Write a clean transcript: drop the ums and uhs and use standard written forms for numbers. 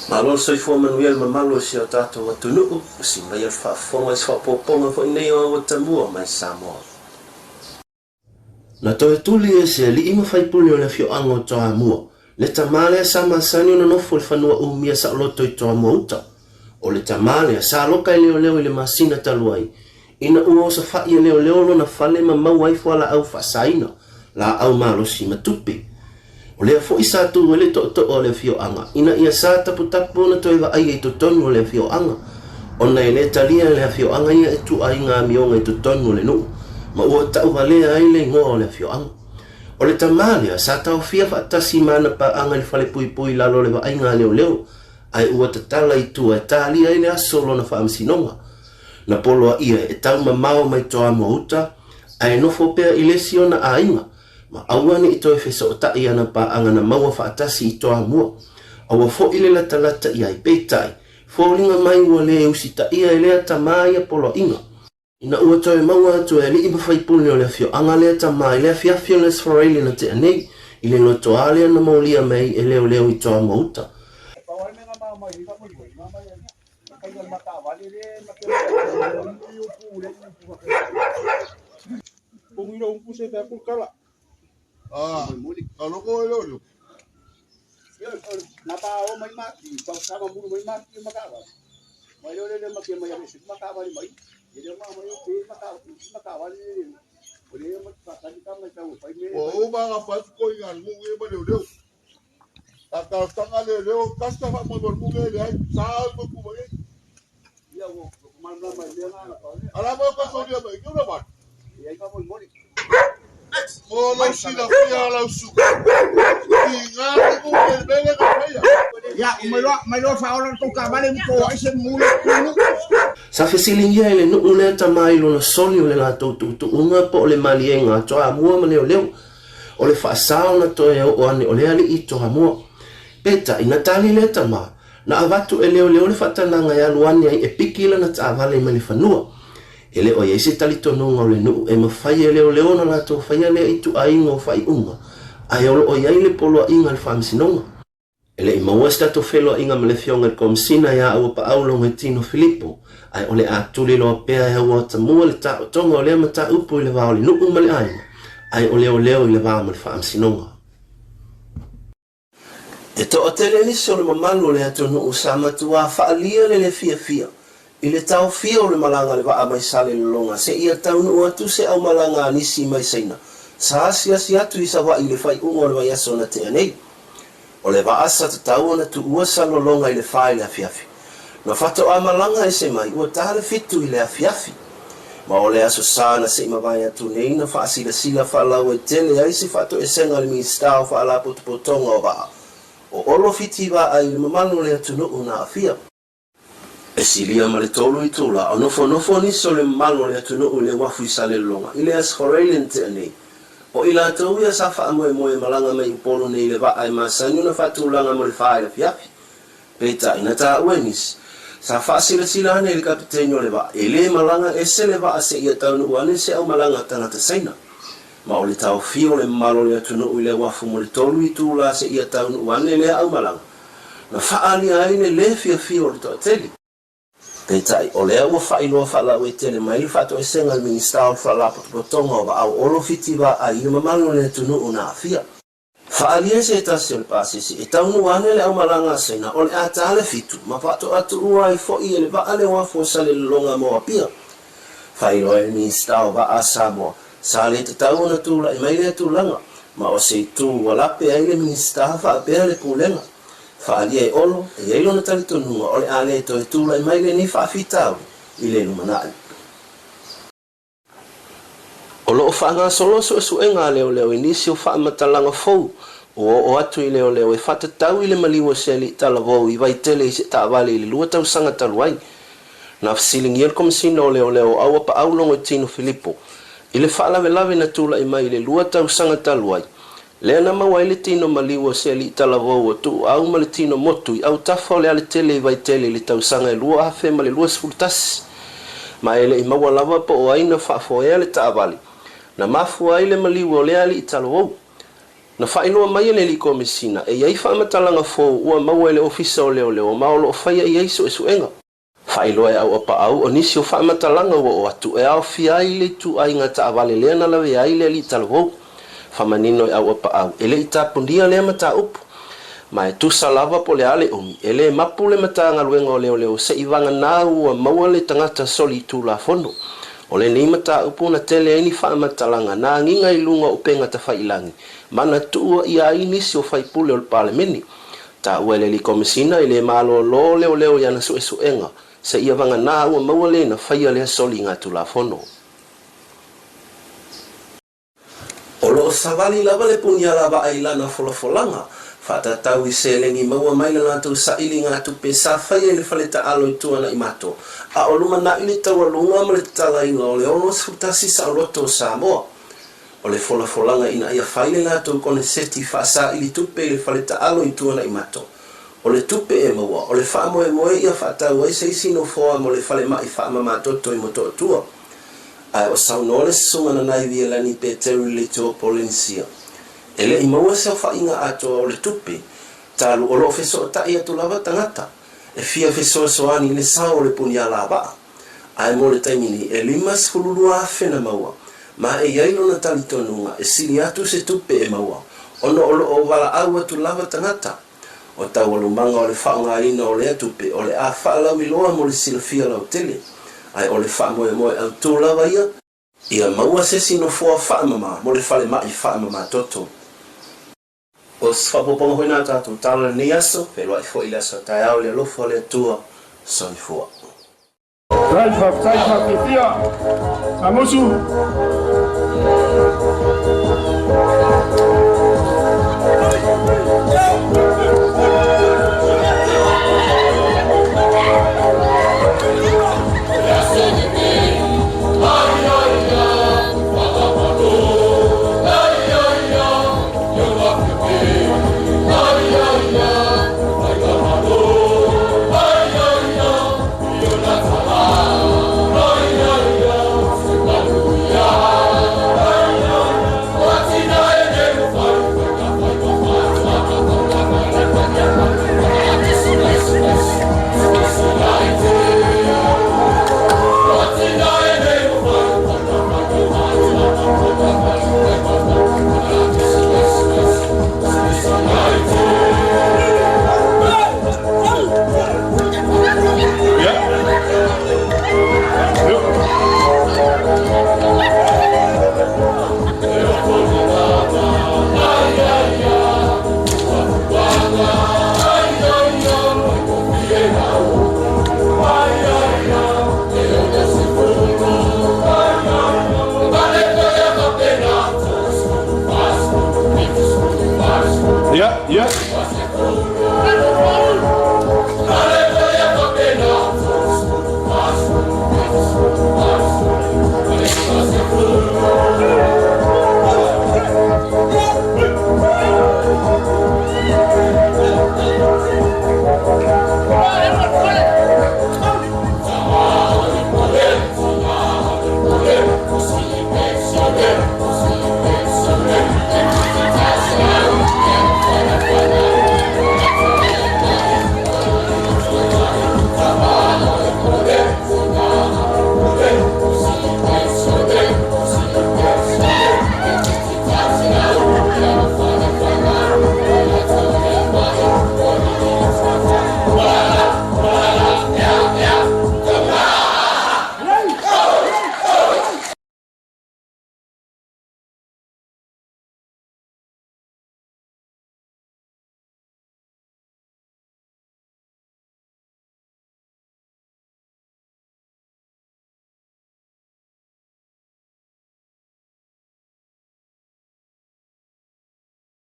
Malo le soifua manuia le mamalu o si o tatou atunuu, usi maia le faafofoga i se faaopoopoga foi nei o Auatamua mai Samoa. Na toe tuli e se alii ma faipule o le afioaga o Toamua, le tama lea sa masani ona nofo i le fanua umia saoloto i Toamua uta. O le tama lea sa loka e leoleo i le masina talu ai, ina ua osofai e leoleo lona fale ma maua ai fualaau faasaina, laau malosi ma tupe. O lea foi sa tu ai le tootoo o le afioaga ina ia sa taputapu ona toe vaaia i totonu o le afioaga, ona e le talia e le afioaga ia ituaiga amioga i totonu o le nuu, ma ua tauvalea ai le igoa o le afioaga. O le tama lea sa taofia faatasi ma ana paaga i le falepuipui i lalo o le vaaiga a leoleo, ae ua tatala i tua e talia ai le aso o lona faamasinoga. Na poloaia e taumamao mai Toamua uta, ae nofo pea i le isi ona aiga, ma aua ne i toe fesootai ana paaga na maua faatasi i Toamua. Aua foi le latalata i ai, peitai, foliga mai ua le usitaia e lea tama ia poloaiga. Ina ua toe maua atu e alii ma faipule o le afioaga lea tama i le afiafi o le Aso Faraile na tea nei, i le lotoa lea na molia mai ai e leoleo i Toamua uta. Sa fesiligia e le nuu lea tama i lona soli o le latou tuutuuga po o le maliega a Toamua ma Leoleo o le faasa ona toe oo ane o le alii i Toamua. Peitai, na tali lea tama, Na avatu e leoleo le faatanaga e alu ane ai e piki lana taavale mai le fanua. E le o i ai se talitonuga o le nuu e mafai e leoleo ona latou faia lea ituaiga o faaiuga, ae o lo o i ai le poloaiga a le Faamasinoga. E le i maua se tatou feloaiga ma le Afioga i le Komesina ia Auapaau Logoitino Filipo, ae o le a tuliloa pea e Auaotamua le taotoga o lea mataupu i le va o le nuu ma le aiga, ae o leoleo i le va ma le Faamasinoga. E toatele nisi o le mamalu o le atunuu sa matuā faaalia le le fiafia i le taofia o le malaga a le vaa mai Salelologa seia taunuu atu se aumalaga a nisi mai Saina sa asiasi atu i Savaii i le faaiuga o le vaiaso na tea nei. O le vaa sa tatau ona tuua Salelologa i le fa i le afiafi. Na faatoa malaga ese mai ua ta le fitu i le afiafi. Ma o le Aso Sa na se i mavae atu nei na faasilasila faalauaitele ai se faatoesega a le Minisita o Faalapotopotoga o Vaa, o Olo Fiti Vaai i le mamalu o le atunuu na aafia. E silia ma le tolu itula o nofonofo nisi o le mamalu o le atunuu i le uafu i Salelologa i le Aso Faraile na tea nei. O i latou ia sa faamoemoe e malaga mai Upolu nei i le vaa e masani ona faatulaga mo le fa i le afiafi. Peitai, na taua e nisi, sa faasilasila ane i le kapiteni o le vaa, e le malaga ese le vaa seia taunuu ane se aumalaga tagata Saina. Ma o le taofia o le mamalu o le atunuu i le uafu mo le tolu itula seia taunuu ane lea aumalaga, na faaalia ai le le fiafia o le toatele. Peitai, o lea ua faailoa faalauaitele mai le faatoesega a le Minisita o le Faalapotopotoga o Vaa o Olo Fiti Vaai i le mamalu o le atunuu na aafia. Faaalia se tasi o le pasese e taunuu ane le aumalaga a Saina o le a ta le fitu ma faatoa tuua ai foi e le vaa le uafu o Salelologa mo Apia. Faailoa e le Minisita o Vaa a Samoa, sa le tatau ona tulai mai lea tulaga, ma o se itu ua lape ai le Minisita faapea le Pulega. Faaalia e Olo, e i ai lona talitonuga o le a le toe tulai mai lenei faafitauli i le lumanai. O lo o faagasolo suesuega a leoleo i nisi o faamatalaga fou ua oo atu i leoleo e faatatau i le maliu o se alii talavou i Vaitele i se taavale i le lua tausaga talu ai. Na fesiligia le Komesina o Leoleo o Auapaau Logoitino Filipo i le faalavelave na tulai mai i le lua tausaga talu ai, Lea na maua ai le tino maliu o se alii talavou o Tuuau ma le tino motu i autafa o le aletele i Vaitele i le tausaga e 2021. Ma e le i maua lava po o ai na faafoea le taavale na mafua ai le maliu o lea alii talavou. Na faailoa mai e le Alii Komesina e i ai faamatalaga fou ua maua e le Ofisa o Leoleo ma o lo o faia i ai suesuega. Faailoa e Auapaau o nisi o faamatalaga ua oo atu e aofia ai le ituaiga taavale lea na lavea ai le alii talavou. Faamanino e Auapaau e le i tapunia lea mataupu. Ma e tusa lava po o le a le umi, e le mapu le Matagaluega o Leoleo se i vagana ua maua le tagata soli tulafono. O lenei mataupu na tele ai ni faamatalaga na agiga i luga o upega tafailagi ma na tuuaia ai nisi o faipule o le Palemene. Taua e le Alii Komesina e le malolo leoleo i ana suesuega seia vagana ua maua le na faia lea soliga tulafono. O lo o savali lava le punialavaa i lana folafolaga, faatatau i seleni maua mai le latou sailiga tupe sa faia i le fale taalo i Tuanaimato, a o lumanai le taualuga ma le tatalaina o le 61 saoloto o Samoa. O le folafolaga ina ia fai le latou koneseti faasaili tupe i le fale taalo i Tuanaimato, o le tupe e maua, o le faamoemoe ia faatau ai se isi nofoa mo le falemai faamamatoto i Motootua. Ae o saunoa le Susuga Nanaivielani Peteru i le Itu o Polenisia, E le i maua se aofaiga atoa o le tupe, talu o lo o fesootai atu lava tagata e fia fesoasoani i le sao o le punialavaa. Ae mo le taimi nei, e 52,000 na maua, ma e i ai lona talitonuga e sili atu se tupe e maua, ona o lo o valaau atu lava tagata. O taualumaga o le faaaogaina o lea tupe o le a faalauiloa mo le silafia lautele, ae o le faamoemoe autū lava ia, ia maua se isi nofoa faamama mo le falemai faamamatoto. O se faaopoopoga foi na tatou tala i lenei aso, feiloai foi i le aso a taeao i le alofa o le Atua. Soifua. Faafetai, faafetai, faafetai. Samosu.